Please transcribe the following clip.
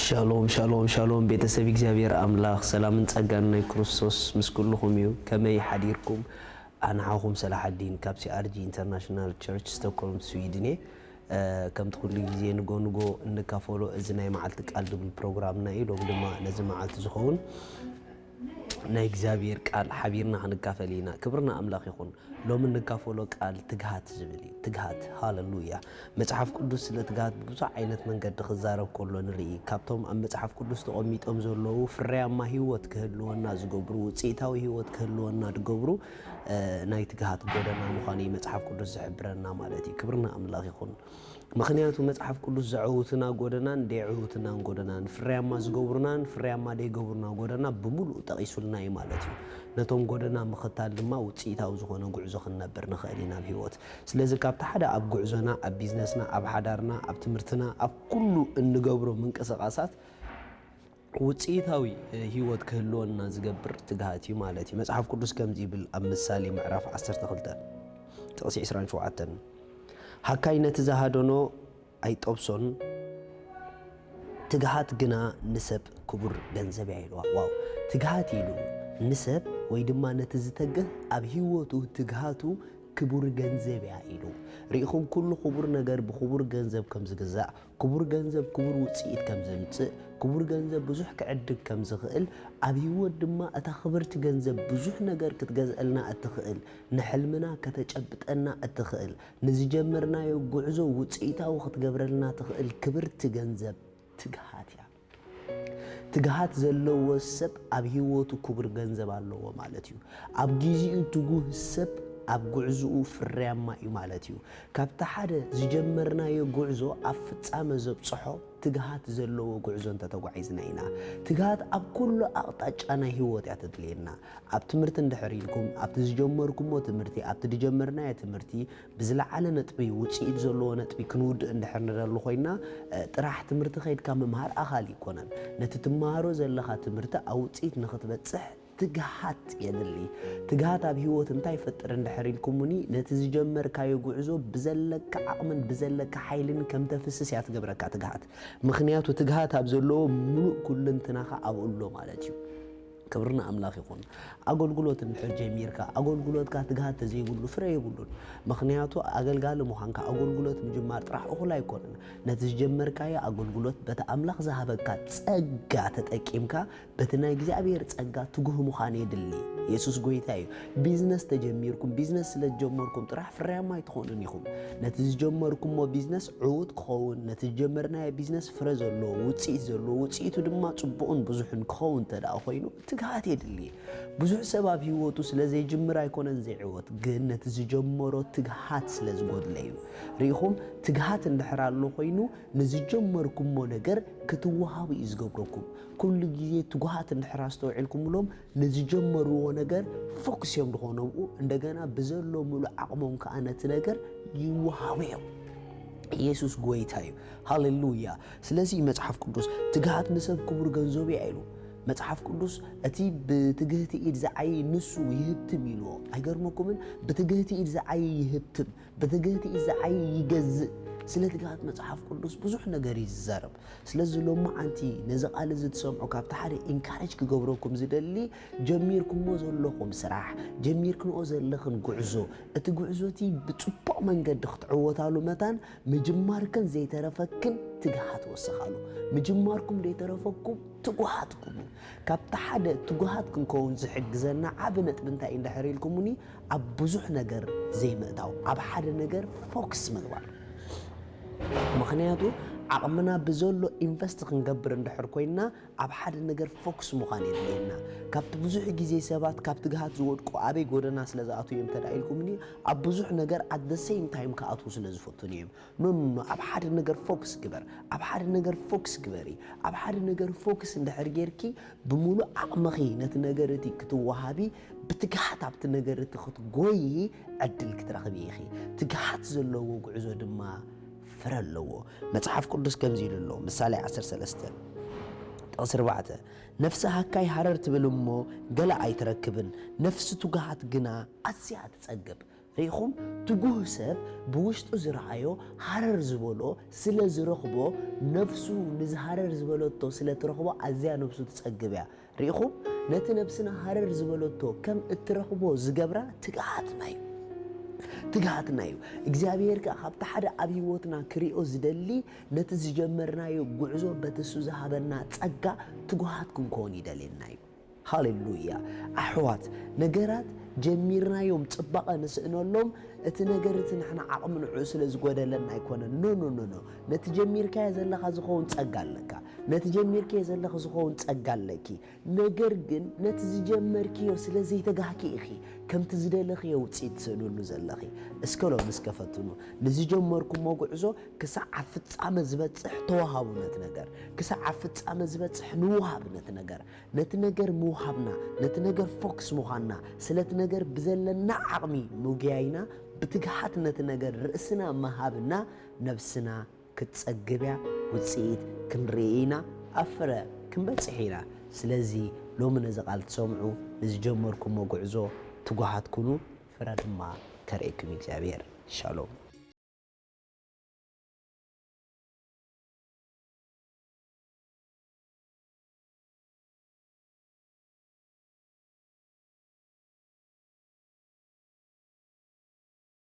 ሻሎም ሻሎም ሻሎም፣ ቤተሰብ እግዚኣብሔር ኣምላኽ ሰላምን ጸጋን ናይ ክርስቶስ ምስ ኩልኹም እዩ። ከመይ ሓዲርኩም? ኣንሓኹም ሰላሓዲን ካብ ሲኣርጂ ኢንተርናሽናል ቸርች ስቶክሆልም ስዊድን እየ። ከምቲ ኩሉ ግዜ ንጎ ንጎ እንካፈሎ እዚ ናይ መዓልቲ ቃል ዝብል ፕሮግራምና እዩ። ሎም ድማ ነዚ መዓልቲ ዝኸውን ናይ እግዚኣብሔር ቃል ሓቢርና ክንካፈል ኢና። ክብርና ኣምላኽ ይኹን። ሎም እንካፈሎ ቃል ትግሃት ዝብል እዩ። ትግሃት። ሃለሉያ። መጽሓፍ ቅዱስ ስለ ትግሃት ብብዙሕ ዓይነት መንገዲ ክዛረብ ከሎ ንርኢ። ካብቶም ኣብ መጽሓፍ ቅዱስ ተቐሚጦም ዘለዉ ፍርያማ ህይወት ክህልወና ዝገብሩ፣ ውጽኢታዊ ህይወት ክህልወና ዝገብሩ ናይ ትግሃት ጎደና ምዃኑ እዩ መጽሓፍ ቅዱስ ዝሕብረና ማለት እዩ። ክብርና ኣምላኽ ይኹን። ምኽንያቱ መጽሓፍ ቅዱስ ዘዕውትና ጎደናን ደይዕውትናን ጎደናን፣ ፍርያማ ዝገብሩናን ፍርያማ ደይገብሩና ጎደና ብምሉእ ጠቒሱልና እዩ ማለት እዩ። ነቶም ጎደና ምኽታል ድማ ውጽኢታዊ ዝኾነ ጉዕዞ ክንነብር ንኽእል ኢና ኣብ ህይወት። ስለዚ ካብቲ ሓደ ኣብ ጉዕዞና፣ ኣብ ቢዝነስና፣ ኣብ ሓዳርና፣ ኣብ ትምህርትና፣ ኣብ ኩሉ እንገብሮ ምንቅስቓሳት ውጽኢታዊ ህይወት ክህልወና ዝገብር ትግሃት እዩ ማለት እዩ። መጽሓፍ ቅዱስ ከምዚ ይብል ኣብ ምሳሌ ምዕራፍ ዓሰርተ ክልተ ጥቕሲ ዕስራን ሸውዓተን፣ ሃካይ ነቲ ዝሃደኖ ኣይጠብሶን፣ ትግሃት ግና ንሰብ ክቡር ገንዘብ እያ ኢልዋ። ዋው! ትግሃት ኢሉ ንሰብ ወይ ድማ ነቲ ዝተግህ ኣብ ህይወቱ ትግሃቱ ክቡር ገንዘብ እያ ኢሉ። ርኢኹም፣ ኩሉ ክቡር ነገር ብክቡር ገንዘብ ከም ዝግዛእ፣ ክቡር ገንዘብ ክቡር ውጽኢት ከም ዘምጽእ፣ ክቡር ገንዘብ ብዙሕ ክዕድግ ከም ዝኽእል፣ ኣብ ህይወት ድማ እታ ክብርቲ ገንዘብ ብዙሕ ነገር ክትገዝአልና እትኽእል፣ ንሕልምና ከተጨብጠና እትኽእል፣ ንዝጀመርናዮ ጉዕዞ ውጽኢታዊ ክትገብረልና ትኽእል ክብርቲ ገንዘብ ትግሃት እያ። ትግሃት ዘለዎ ሰብ ኣብ ህይወቱ ክቡር ገንዘብ ኣለዎ ማለት እዩ። ኣብ ጊዜኡ ትጉህ ሰብ ኣብ ጉዕዝኡ ፍርያማ እዩ ማለት እዩ። ካብቲ ሓደ ዝጀመርናዮ ጉዕዞ ኣብ ፍጻመ ዘብጽሖ ትግሃት ዘለዎ ጉዕዞ እንተተጓዒዝና ኢና። ትግሃት ኣብ ኩሉ ኣቕጣጫ ናይ ህይወት እያ ተድልየና። ኣብ ትምህርቲ እንድሕር ኢልኩም፣ ኣብቲ ዝጀመርኩሞ ትምህርቲ፣ ኣብቲ ዝጀመርናዮ ትምህርቲ ብዝለዓለ ነጥቢ፣ ውጽኢት ዘለዎ ነጥቢ ክንውድእ እንድሕር ንደሊ ኮይና፣ እ፣ ጥራሕ ትምህርቲ ከይድካ ምምሃር ኣኻሊ ኣይኮነን። ነቲ ትመሃሮ ዘለኻ ትምህርቲ ኣብ ውጽኢት ንኽትበጽሕ ትግሃት የድሊ። ትግሃት ኣብ ህይወት እንታይ ይፈጥር እንድሕር ኢልኩምኒ፣ ነቲ ዝጀመርካዮ ጉዕዞ ብዘለካ ዓቕምን ብዘለካ ሓይልን ከም ተፍስስ እያ ትገብረካ ትግሃት። ምኽንያቱ ትግሃት ኣብ ዘለዎ ምሉእ ኩልንትናኻ ኣብኡ ኣሎ ማለት እዩ። ክብሪ ንኣምላኽ ይኹን። ኣገልግሎት እንድሕር ጀሚርካ፣ ኣገልግሎትካ ትግሃት ተዘይብሉ ፍረ የብሉን። ምኽንያቱ ኣገልጋሊ ምዃንካ፣ ኣገልግሎት ምጅማር ጥራሕ እኹል ኣይኮነን። ነቲ ዝጀመርካዮ ኣገልግሎት በቲ ኣምላኽ ዝሃበካ ጸጋ ተጠቂምካ፣ በቲ ናይ እግዚኣብሔር ጸጋ ትጉህ ምዃን የድሊ። የሱስ ጐይታ እዩ። ቢዝነስ ተጀሚርኩም፣ ቢዝነስ ስለ ዝጀመርኩም ጥራሕ ፍርያማ ኣይትኾኑን ኢኹም። ነቲ ዝጀመርኩሞ ቢዝነስ ዕዉት ክኸውን፣ ነቲ ዝጀመርናዮ ቢዝነስ ፍረ ዘለዎ፣ ውጽኢት ዘለዎ፣ ውጽኢቱ ድማ ጽቡቕን ብዙሕን ክኸውን እንተ ደኣ ኮይኑ፣ ትግሃት የድሊ። ብዙሕ ሰብ ኣብ ህይወቱ ስለ ዘይጅምር ኣይኮነን ዘይዕወት፣ ግን ነቲ ዝጀመሮ ትግሃት ስለ ዝጎድለ እዩ። ርኢኹም፣ ትግሃት እንድሕር ኣሎ ኮይኑ፣ ንዝጀመርኩሞ ነገር ክትወሃቡ እዩ ዝገብረኩም። ኩሉ ግዜ ትጉሃት እንድሕር ኣስተውዒልኩምሎም፣ ንዝጀመርዎ ነገር ፎክስ እዮም ዝኾኑ ኣብኡ። እንደገና ብዘሎ ምሉእ ዓቕሞም ከኣ ነቲ ነገር ይወሃቡ እዮም። ኢየሱስ ጐይታ እዩ። ሃሌሉያ። ስለዚ መጽሓፍ ቅዱስ፣ "ትግሃት ንሰብ ክቡር ገንዘቡ እያ" ኢሉ። መጽሓፍ ቅዱስ፣ "እቲ ብትግህቲ ኢድ ዝዓዪ ንሱ ይህብትም" ኢልዎ። ኣይገርመኩምን? ብትግህቲ ኢድ ዝዓዪ ይህብትም፣ ብትግህቲ ኢድ ዝዓዪ ይገዝእ። ስለ ትግሃት መጽሓፍ ቅዱስ ብዙሕ ነገር እዩ ዝዛረብ። ስለዚ ሎማዓንቲ ነዚ ቃል እዚ ትሰምዑ፣ ካብቲ ሓደ ኢንካሬጅ ክገብረኩም ዝደሊ፣ ጀሚርኩሞ ዘለኹም ስራሕ፣ ጀሚርክንኦ ዘለኽን ጉዕዞ፣ እቲ ጉዕዞ እቲ ብጽቡቕ መንገዲ ክትዕወታሉ መታን፣ ምጅማርክን ዘይተረፈክን ትግሃት ወስኻሉ። ምጅማርኩም ዘይተረፈኩም ትጉሃት ኩኑ። ካብቲ ሓደ ትጉሃት ክንከውን ዝሕግዘና ዓቢ ነጥቢ እንታይ እዩ እንድሕር ኢልኩምኒ፣ ኣብ ብዙሕ ነገር ዘይምእታው፣ ኣብ ሓደ ነገር ፎክስ ምግባር። ምኽንያቱ ዓቕምና ብዘሎ ኢንቨስት ክንገብር እንድሕር ኮይንና፣ ኣብ ሓደ ነገር ፎክስ ምዃን የድልየና። ካብቲ ብዙሕ ግዜ ሰባት ካብ ትግሃት ዝወድቁ ኣበይ ጎደና ስለ ዝኣትዉ እዮም እንተ ደኣ ኢልኩምኒ፣ ኣብ ብዙሕ ነገር ኣት ዘ ሴም ታይም ክኣትዉ ስለ ዝፈትኑ እዮም። ኖ፣ ኖ፣ ኖ፣ ኣብ ሓደ ነገር ፎክስ ግበር፣ ኣብ ሓደ ነገር ፎክስ ግበሪ፣ ኣብ ሓደ ነገር ፎክስ እንድሕር ጌርኪ፣ ብምሉእ ዓቕምኺ ነቲ ነገር እቲ ክትወሃቢ፣ ብትግሃት ኣብቲ ነገር እቲ ክትጎዪ ዕድል ክትረኽቢ ኢኺ። ትግሃት ዘለዎ ጉዕዞ ድማ ፍረ ኣለዎ። መጽሓፍ ቅዱስ ከምዚ ኢሉ ኣሎ፣ ምሳሌ ዓሰርተ ሰለስተ ጥቕሲ ኣርባዕተ፣ "ነፍሲ ሃካይ ሃረር ትብል እሞ ገለ ኣይትረክብን፣ ነፍሲ ትጉሃት ግና ኣዝያ ትጸግብ።" ርኢኹም? ትጉህ ሰብ ብውሽጡ ዝረኣዮ ሃረር ዝበሎ ስለ ዝረኽቦ፣ ነፍሱ ንዝሃረር ዝበለቶ ስለ ትረኽቦ ኣዝያ ነፍሱ ትጸግብ እያ። ርኢኹም? ነቲ ነፍስና ሃረር ዝበለቶ ከም እትረኽቦ ዝገብራ ትግሃትና እዩ። ትግሃትና እዩ። እግዚኣብሔር ከኣ ካብቲ ሓደ ኣብ ህይወትና ክሪኦ ዝደሊ፣ ነቲ ዝጀመርናዮ ጉዕዞ በቲ እሱ ዝሃበና ጸጋ ትጉሃት ክንከውን ይደልየና እዩ። ሃሌሉያ። ኣሕዋት፣ ነገራት ጀሚርናዮም ጽባቐ ንስእነሎም፣ እቲ ነገር እቲ ንሕና ዓቕሚ ንዕኡ ስለ ዝጎደለና ኣይኮነን። ኖ፣ ኖ፣ ኖ፣ ኖ። ነቲ ጀሚርካዮ ዘለኻ ዝኸውን ጸጋ ኣለካ። ነቲ ጀሚርካዮ ዘለኺ ዝኸውን ጸጋ ኣለኪ። ነገር ግን ነቲ ዝጀመርክዮ ስለ ዘይተጋህኪ ኢኺ ከምቲ ዝደለኽዮ ውጽኢት ትስእንሉ ዘለኺ። እስከ ሎሚ እስከ ፈትኑ። ንዝጀመርኩሞ ጉዕዞ ክሳዕ ኣብ ፍጻመ ዝበጽሕ ተዋሃቡ ነቲ ነገር። ክሳዕ ኣብ ፍጻመ ዝበጽሕ ንውሃብ ነቲ ነገር። ነቲ ነገር ምውሃብና፣ ነቲ ነገር ፎክስ ምዃንና፣ ስለቲ ነገር ብዘለና ዓቕሚ ምጉያይና፣ ብትግሃት ነቲ ነገር ርእስና ምሃብና፣ ነብስና ክትጸግብ እያ፣ ውጽኢት ክንርኢ ኢና፣ ኣብ ፍረ ክንበጽሕ ኢና። ስለዚ ሎሚ ነዚ ቃል ትሰምዑ፣ ንዝጀመርኩሞ ጉዕዞ ትጉሃት ኩኑ፣ ፍረ ድማ ከርእየኩም እግዚኣብሔር። ሻሎም።